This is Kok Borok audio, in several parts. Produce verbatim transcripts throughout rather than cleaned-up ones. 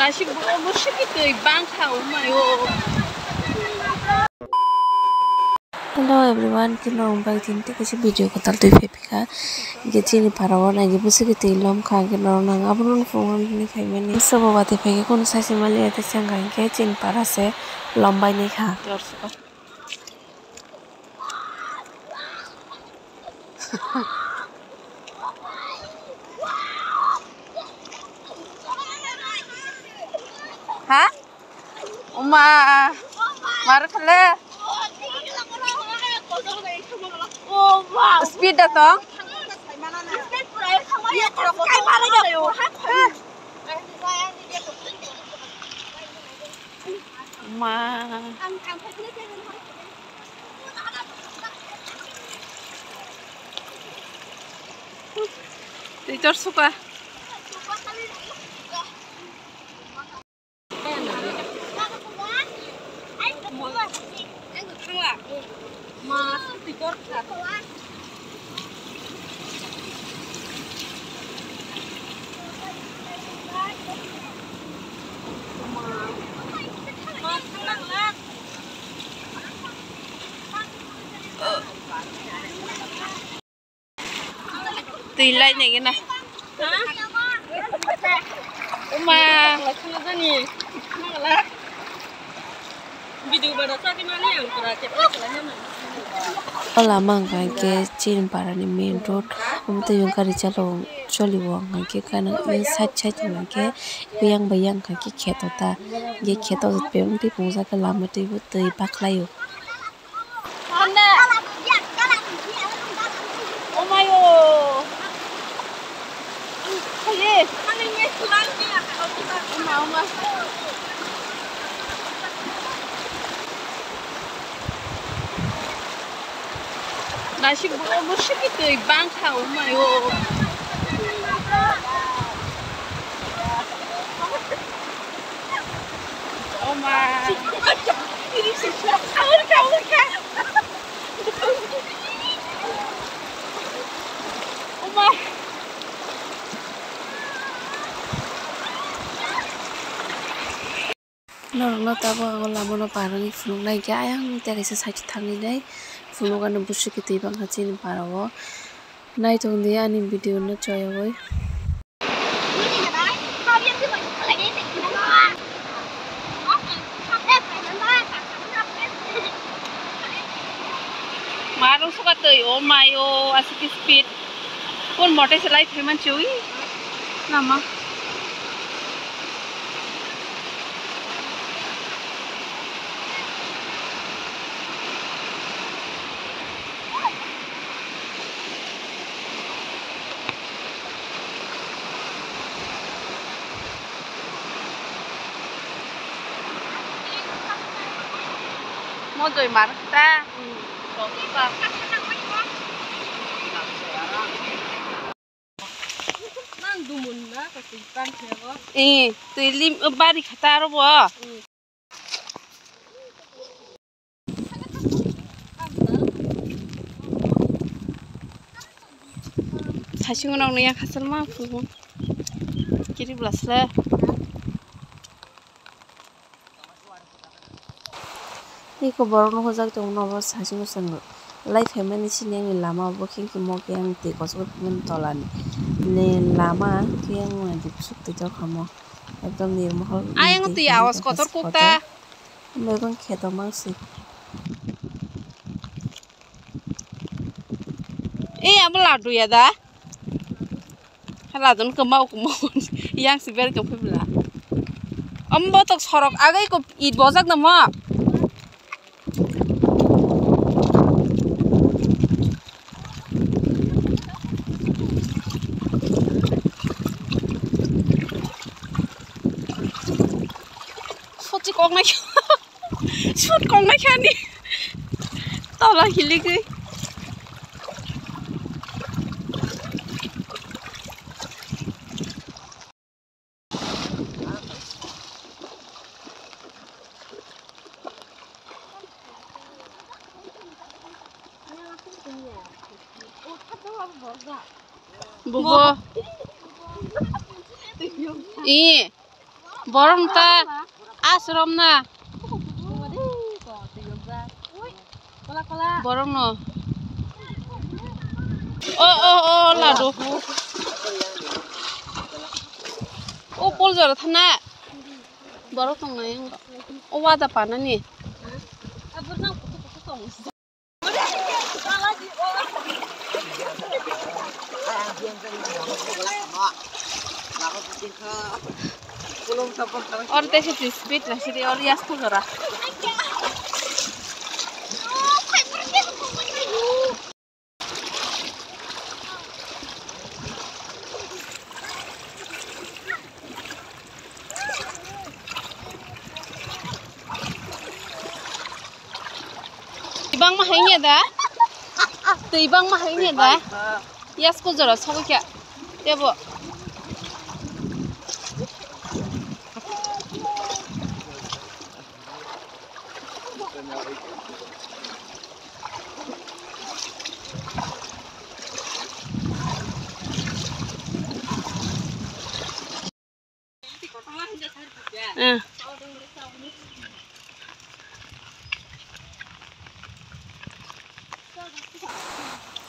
Asik bro, musiki twi bangkha, oh my, oh. Hello everyone, kino wng bai tini tei kaisa video kwtal twi phai phika. Hingke chini para o naidi bwswk twi lom kha, hingke norok nang abono phungo hwnwi khaimani. Bwswk bo watwi phaikhe, kono sai se maliya tei chwng kha, hingke chini para se lom bai nai kha. Ha? Uma, mar khale. Speed da tong. Uma. Tei tor suka. Twi lai nai gana. Uma. O lama hwnka hwnkhe chini parani main road, omo twi gari chalo, choli o hwnka hwnkhe side side hwnka hwnkhe yang bai yang hwnka hwnkhe kheto ta, hwnkhe kheto bebak twi pungjak khe lama twi bo twi baklai o. Omayo. Oye. Oma, oma. Nasik bo, bo siki twi bangkha, omayo. Oma. Oma. Norokno tabuk ang o lamano parani phunuknai khe ayang tei kaisa side thangwi nai phunukani bwswk twi bangkha chini parao. Naitongdi ani video no choyawi. Marung suka twi, oh my, oh, aswk speed. Kun mote se lai phaima chwi. Nama. Mojoi mar ta. Nang dumun na ka twi pan thebo. Eh, twi lim bari khata ro bo. Saichung nang ni ya khasal ma phu. Kiri blasle. Iko borok no hojak tong no bo saichung chwng lai phaimani sini ani lama bo kheng khemo khe ang twi kochok phimani tola ni lama khe ang nai di bwswk twi tor kha mo ekdom nirmahal. Ayang twi awas kotor kuk ta. Megon kheto mangsi. Ei, abo ladu ya da? Ladun kwmao kwmao. Yang si ber kwmao bla. Ambo tok sorok agei ko it bojak namo. Sochi kok nai. Sut kok nai khani. Tola hiligwi. Bubo. Ih. Borok ta asrom na. Borok no. O, o, o, ladu. O, pol jora thana. Borok tongnai. O, wada panani. Or te se speed na sidi or yas ko jora. Twi bangma hai wngya da? Twi bangma hai wngya da? Yas ko jora sogwi kha. Tebo. Eh.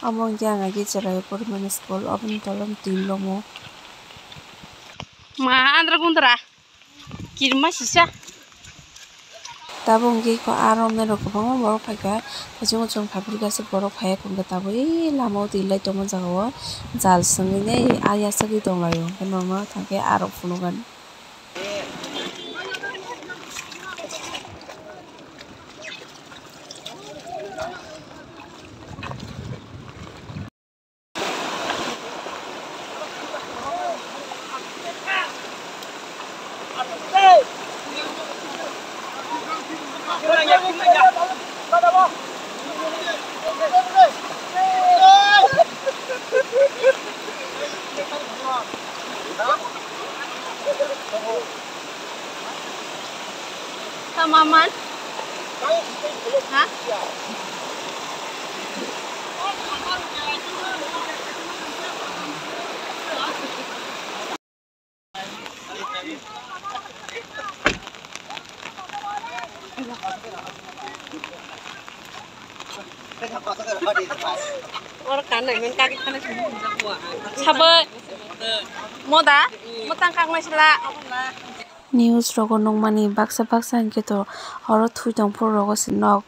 Omo wngkha ang agi chwrai primary school, oboni tolong twi lomo. Ma andra gundra. Kirima sisa. Tabuk hwnkhe kho aro romnai rok kwbangma borok phaikha, bisingo chwng phaiphuru khe aswk borok phaiya, hwnkhe tabuk ei lama o twi lai tongma jaga o jal swngwi nai ayasagwi tonglaio, hwnkhe normal thangkhe arok phunukgani. Tamaman? Ha? Sabai. Moda? Motang kaknai sila. News rogo nukmani baksa baksa hinkhe to oro thwi tongphuru rogo se nok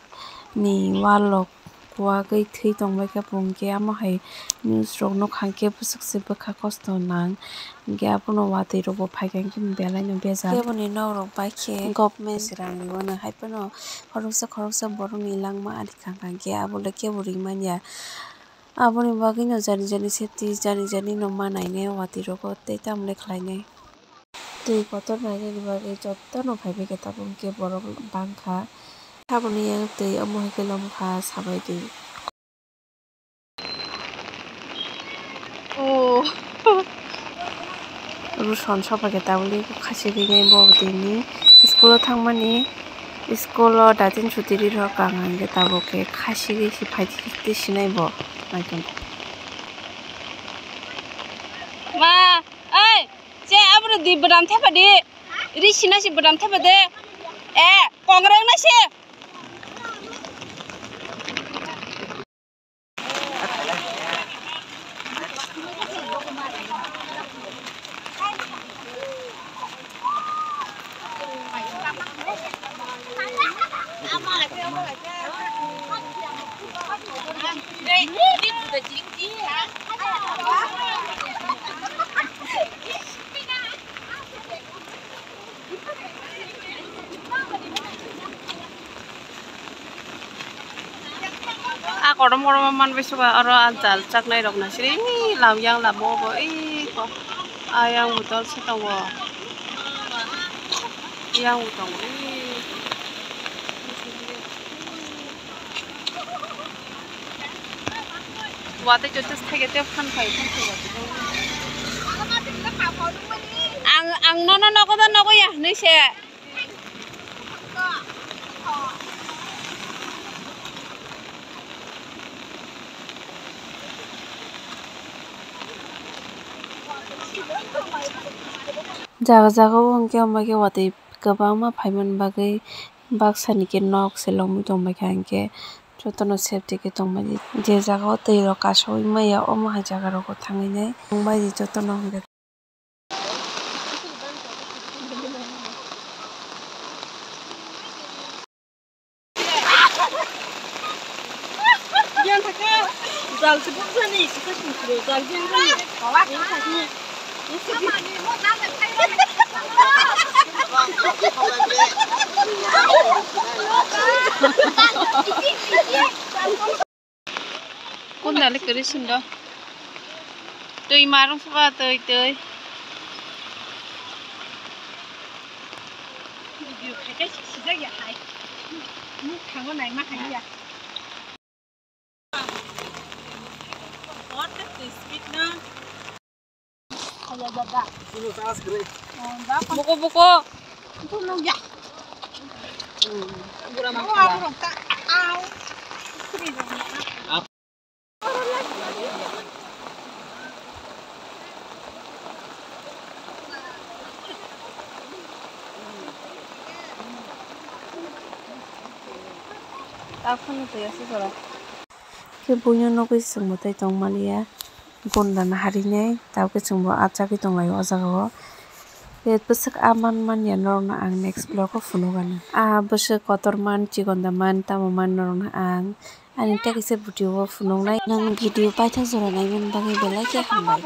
ni wall rok kuwagwi thwi tongbaikha bo hinkhe amo hai news rok nukha hinkhe bwswk se bwkha kosto nang hinkhe abono watwi rokbo phaikha hinkhe belai no bejak. Keboni nok rok bai khe government se rang rwmani hai phano khoroksa khoroksa borok ni langma ani kha kha hinkhe abo le kebo ringmanya aboni bagwi no jani jani safety jani jani no ma nainai watwi rogo tei tamo le khlainai. Twi kotor nainani bagwi jotono phaibai khe tabuk hwnkhe borok bangkha. Saboni yang twi omo hai khe lomkha sabai di. Oh. Ruson sopha khe tabuk khasirwi bo tini school o thangmani, school o datin chuti ri rw kha ang hwnkhe tabuk khe khasirwi se phai twi sinai bo naitong. Ma, oi. Che, abro di badam thepa di. Ri sina si badam thepa de. Eh, kongreng na si. A korom korom manbai suka oro a jal chaknai rok na siri lam yang lama o bo ei ko ayang botol se tongo yang bo tongo ei. Watwi chotwi thaikhe tei phan phai, phan phai watwi. Ang, ang nono nogo da nogo ya hinwi se. Jaga jaga o hwnkhe omo khe watwi kwbangma phaimani bagwi baksa ni khe nok se lomwi tongbaikha, hinkhe jotono safety khe tongmani. Je jaga o twi rok kasaui maya, omo hai jaga rogo thangwi nai tongbai di jotono hwnkhe. Kunda le kwrwi sundok. Twi marung saba twi twi. Video khai khai sijak ya hai. Ni thango nai ma hai ya. What the speed na? Buko, buko. Khe buino nugwi chwngbo tei tongmaliya, gundana harinai, tabukhe chwngbo achagwi tonglaio o jagao. Khe bwswk a man manya norokno ang next vlog o phunukgani. A bwswk kotor man, chikonda man, tamo man norokno ang ani tei kaisa video o phunuknai. Nang video paithak jora naimani bagwi belai khe hambai.